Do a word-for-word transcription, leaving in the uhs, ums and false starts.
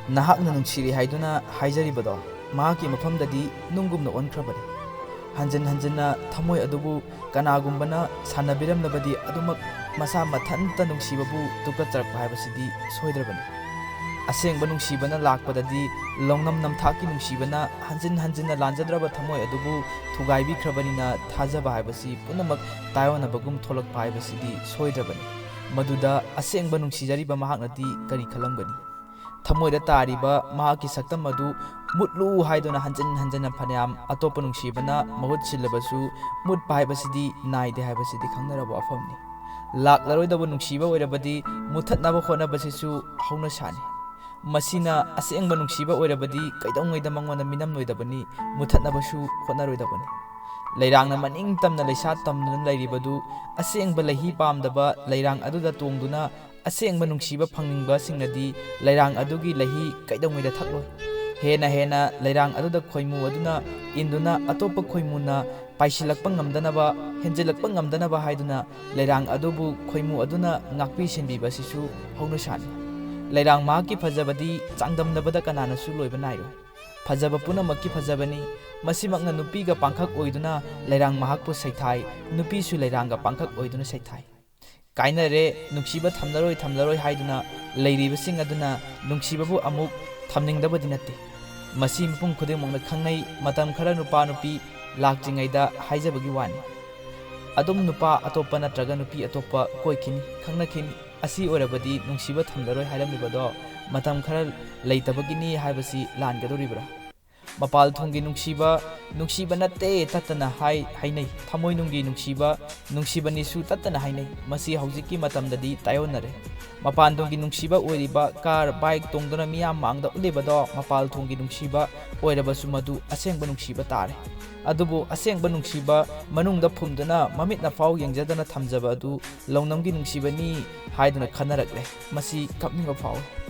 ꯅꯍꯥꯛꯅ ꯅꯨꯡꯁꯤꯔꯤ ꯍꯥꯏꯗꯨꯅ ꯍꯥꯏꯖꯔꯤꯕꯗꯣ ꯃꯍꯥꯛꯀꯤ ꯃꯐꯝꯗꯗꯤ ꯅꯨꯡꯒꯨꯝꯅ ꯑꯣꯟꯈ꯭ꯔꯕꯅꯤ꯫ ꯍꯟꯖꯤꯟ ꯍꯟꯖꯤꯟꯅ ꯊꯃꯣꯏ ꯑꯗꯨꯕꯨ ꯀꯅꯥꯒꯨꯝꯕꯅ ꯁꯥꯟꯅꯕꯤꯔꯝꯂꯕꯗꯤ ꯑꯗꯨꯃꯛ ꯃꯁꯥ ꯃꯊꯟꯇ ꯅꯨꯡꯁꯤꯕꯕꯨ ꯇꯨꯀꯠꯆꯔꯛꯄ ꯍꯥꯏꯕꯁꯤꯗꯤ ꯁꯣꯏꯗ꯭ꯔꯕꯅꯤ꯫ ꯑꯁꯦꯡꯕ ꯅꯨꯡꯁꯤꯕꯅ ꯂꯥꯛꯄꯗꯗꯤ ꯂꯧꯅꯝ ꯅꯝꯊꯥꯛꯀꯤ ꯅꯨꯡꯁꯤꯕꯅ ꯍꯟꯖꯤꯟ ꯍꯟꯖꯤꯟꯅ ꯂꯥꯟꯖꯗ꯭ꯔꯕ ꯊꯃꯣꯏ ꯑꯗꯨꯕꯨ ꯊꯨꯒꯥꯏꯕꯤꯈ꯭ꯔꯕꯅꯤꯅ ꯊꯥꯖꯕ ꯍꯥꯏꯕꯁꯤ ꯄꯨꯝꯅꯃꯛ ꯇꯥꯏꯑꯣꯟꯅꯕꯒꯨꯝ ꯊꯣꯛꯂꯛꯄ ꯍꯥꯏꯕꯁꯤꯗꯤ ꯁꯣꯏꯗ꯭ꯔꯕꯅꯤ꯫ ꯃꯗꯨꯗ ꯑꯁꯦꯡꯕ ꯅꯨꯡꯁꯤꯖꯔꯤꯕ ꯃꯍꯥꯛꯅꯗꯤ ꯀꯔꯤ ꯈꯜꯂꯝꯒꯅꯤ? ꯊꯃꯣꯏꯗ ꯇꯥꯔꯤꯕ ꯃꯍꯥꯛꯀꯤ ꯁꯛꯇꯝ ꯑꯗꯨ ꯃꯨꯠꯂꯨ ꯍꯥꯏꯗꯨꯅ ꯍꯟꯖꯤꯟ ꯍꯟꯖꯤꯟꯅ ꯐꯅꯌꯥꯝ ꯑꯇꯣꯞꯄ ꯅꯨꯡꯁꯤꯕꯅ ꯃꯍꯨꯠ ꯁꯤꯜꯂꯕꯁꯨ, ꯃꯨꯠꯄ ꯍꯥꯏꯕꯁꯤꯗꯤ ꯅꯥꯏꯗꯦ ꯍꯥꯏꯕꯁꯤꯗꯤ ꯈꯪꯅꯔꯕ ꯋꯥꯐꯝꯅꯤ꯫ ꯂꯥꯛꯂꯔꯣꯏꯗꯕ ꯅꯨꯡꯁꯤꯕ ꯑꯣꯏꯔꯕꯗꯤ ꯃꯨꯊꯠꯅꯕ ꯍꯣꯠꯅꯕꯁꯤꯁꯨ ꯍꯧꯅꯁꯥꯅꯤ꯫ ꯃꯁꯤꯅ ꯑꯁꯦꯡꯕ ꯅꯨꯡꯁꯤꯕ ꯑꯣꯏꯔꯕꯗꯤ ꯀꯩꯗꯧꯉꯩꯗ ꯃꯉꯣꯟꯗ ꯃꯤꯅꯝꯂꯣꯏꯗꯕꯅꯤ, ꯃꯨꯊꯠꯅꯕꯁꯨ ꯍꯣꯠꯅꯔꯣꯏꯗꯕꯅꯤ꯫ ꯂꯩꯔꯥꯡꯅ ꯃꯅꯤꯡ ꯇꯝꯅ ꯂꯩꯁꯥ ꯇꯝꯗꯨꯅ ꯂꯩꯔꯤꯕꯗꯨ ꯑꯁꯦꯡꯕ ꯂꯩꯍꯤ ꯄꯥꯝꯗꯕ ꯂꯩꯔꯥꯡ ꯑꯗꯨꯗ ꯇꯣꯡꯗꯨꯅ ꯑꯁꯦꯡꯕ ꯅꯨꯡꯁꯤꯕ ꯐꯪꯅꯤꯡꯕꯁꯤꯡꯅꯗꯤ ꯂꯩꯔꯥꯡ ꯑꯗꯨꯒꯤ ꯂꯩꯍꯤ ꯀꯩꯗꯧꯉꯩꯗ ꯊꯛꯂꯣꯏ꯫ ꯍꯦꯟꯅ ꯍꯦꯟꯅ ꯂꯩꯔꯥꯡ ꯑꯗꯨꯗ ꯈꯣꯏꯃꯨ ꯑꯗꯨꯅ ꯏꯟꯗꯨꯅ ꯑꯇꯣꯞꯄ ꯈꯣꯏꯃꯨꯅ ꯄꯥꯏꯁꯤꯜꯂꯛꯄ ꯉꯝꯗꯅꯕ, ꯍꯦꯟꯖꯤꯜꯂꯛꯄ ꯉꯝꯗꯅꯕ ꯍꯥꯏꯗꯨꯅ ꯂꯩꯔꯥꯡ ꯑꯗꯨꯕꯨ ꯈꯣꯏꯃꯨ ꯑꯗꯨꯅ ꯉꯥꯛꯄꯤ ꯁꯦꯟꯕꯤꯕ ꯑꯁꯤꯁꯨ ꯍꯧꯅꯁꯥꯅꯤ꯫ ꯂꯩꯔꯥꯡ ꯃꯍꯥꯛꯀꯤ ꯐꯖꯕꯗꯤ ꯆꯥꯡꯗꯝꯅꯕꯗ ꯀꯅꯥꯅꯁꯨ ꯂꯣꯏꯕ ꯅꯥꯏꯔꯣꯏ꯫ ꯐꯖꯕ ꯄꯨꯝꯅꯃꯛꯀꯤ ꯐꯖꯕꯅꯤ꯫ ꯃꯁꯤꯃꯛꯅ ꯅꯨꯄꯤꯒ ꯄꯥꯡꯈꯛ ꯑꯣꯏꯗꯨꯅ ꯂꯩꯔꯥꯡ ꯃꯍꯥꯛꯄꯨ ꯁꯩꯊꯥꯏ, ꯅꯨꯄꯤꯁꯨ ꯂꯩꯔꯥꯡꯒ ꯄꯥꯡꯈꯛ ꯑꯣꯏꯗꯨꯅ ꯁꯩꯊꯥꯏ꯫ ꯀꯥꯏꯅꯔꯦ, ꯅꯨꯡꯁꯤꯕ ꯊꯝꯂꯔꯣꯏ, ꯊꯝꯂꯔꯣꯏ ꯍꯥꯏꯗꯨꯅ ꯂꯩꯔꯤꯕꯁꯤꯡ ꯑꯗꯨꯅ ꯅꯨꯡꯁꯤꯕꯕꯨ ꯑꯃꯨꯛ ꯊꯝꯅꯤꯡꯗꯕꯗꯤ ꯅꯠꯇꯦ꯫ ꯃꯁꯤ ꯃꯤꯄꯨꯝ ꯈꯨꯗꯤꯡꯃꯛꯅ ꯈꯪꯅꯩ, ꯃꯇꯝ ꯈꯔ ꯅꯨꯄꯥ ꯅꯨꯄꯤ ꯂꯥꯛꯇ꯭ꯔꯤꯉꯩꯗ ꯍꯥꯏꯖꯕꯒꯤ ꯋꯥꯅꯤ꯫ ꯑꯗꯨꯝ ꯅꯨꯄꯥ ꯑꯇꯣꯞꯄ ꯅꯠꯇ꯭ꯔꯒ ꯅꯨꯄꯤ ꯑꯇꯣꯞꯄ ꯀꯣꯏꯈꯤꯅꯤ, ꯈꯪꯅꯈꯤꯅꯤ꯫ ꯑꯁꯤ ꯑꯣꯏꯔꯕꯗꯤ ꯅꯨꯡꯁꯤꯕ ꯊꯝꯂꯔꯣꯏ ꯍꯥꯏꯔꯝꯂꯤꯕꯗꯣ ꯃꯇꯝ ꯈꯔ ꯂꯩꯇꯕꯒꯤꯅꯤ ꯍꯥꯏꯕꯁꯤ ꯂꯥꯟꯒꯗꯧꯔꯤꯕ꯭ꯔꯥ? ꯃꯄꯥꯜ ꯊꯣꯡꯒꯤ ꯅꯨꯡꯁꯤꯕ, ꯅꯨꯡꯁꯤꯕ ꯅꯠꯇꯦ ꯇꯠꯇꯅ ꯍꯥꯏ, ꯍꯥꯏꯅꯩ꯫ ꯊꯃꯣꯏꯅꯨꯡꯒꯤ ꯅꯨꯡꯁꯤꯕ, ꯅꯨꯡꯁꯤꯕꯅꯤꯁꯨ ꯇꯠꯇꯅ ꯍꯥꯏꯅꯩ꯫ ꯃꯁꯤ ꯍꯧꯖꯤꯛꯀꯤ ꯃꯇꯝꯗꯗꯤ ꯇꯥꯏꯑꯣꯟꯅꯔꯦ꯫ ꯃꯄꯥꯟ ꯊꯣꯡꯒꯤ ꯅꯨꯡꯁꯤꯕ ꯑꯣꯏꯔꯤꯕ car, bike ꯇꯣꯡꯗꯨꯅ ꯃꯤꯌꯥꯝ ꯃꯥꯡꯗ ꯎꯠꯂꯤꯕꯗꯣ ꯃꯄꯥꯜ ꯊꯣꯡꯒꯤ ꯅꯨꯡꯁꯤꯕ ꯑꯣꯏꯔꯕꯁꯨ ꯃꯗꯨ ꯑꯁꯦꯡꯕ ꯅꯨꯡꯁꯤꯕ ꯇꯥꯔꯦ꯫ ꯑꯗꯨꯕꯨ ꯑꯁꯦꯡꯕ ꯅꯨꯡꯁꯤꯕ ꯃꯅꯨꯡꯗ ꯐꯨꯝꯗꯨꯅ ꯃꯃꯤꯠꯅ ꯐꯥꯎ ꯌꯦꯡꯖꯗꯅ ꯊꯝꯖꯕ ꯑꯗꯨ ꯂꯧꯅꯝꯒꯤ ꯅꯨꯡꯁꯤꯕꯅꯤ ꯍꯥꯏꯗꯨꯅ ꯈꯟꯅꯔꯛꯂꯦ꯫ ꯃꯁꯤ ꯀꯞꯅꯤꯡꯕ ꯐꯥꯎꯏ꯫